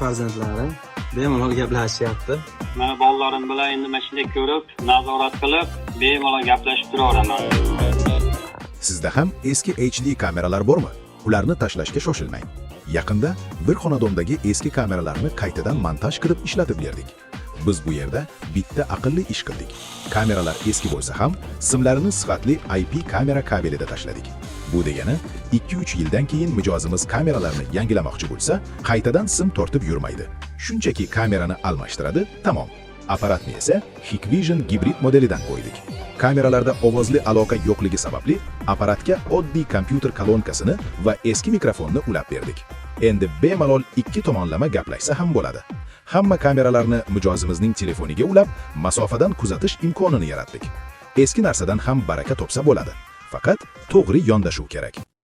Farzandlari bemalol gaplashyapti. Mana bolalarim bilan endi mana shunday ko'rib, nazorat qilib, bemalol gaplashib turaveraman. Sizda ham eski HD kameralar bormi? Ularni tashlashga shoshilmang. Yaqinda bir xonadondagi eski kameralarni qaytadan montaj qilib ishlatib berdik. Biz bu yerda bitta aqlli ish qildik. Kameralar eski bo'lsa ham, simlarini sifatli IP kamera kabelida tashladik. Bu degani 2-3 yildan keyin mijozimiz kameralarni yangilamoqchi bo'lsa, qaytadan sim tortib yurmaydi. Shunchaki kamerani almashtiradi, tamom. Apparatni esa Hikvision gibrid modelidan qo'ydik. Kameralarda ovozli aloqa yo'qligi sababli apparatga oddiy kompyuter kolonkasini va eski mikrofonni ulab berdik. Endi bemalol ikki tomonlama gaplashsa ham bo'ladi. Hamma kameralarni mijozimizning telefoniga ulab, masofadan kuzatish imkonini yaratdik. Eski narsadan ham baraka topsa bo'ladi. Faqat to'g'ri yondashuv kerak.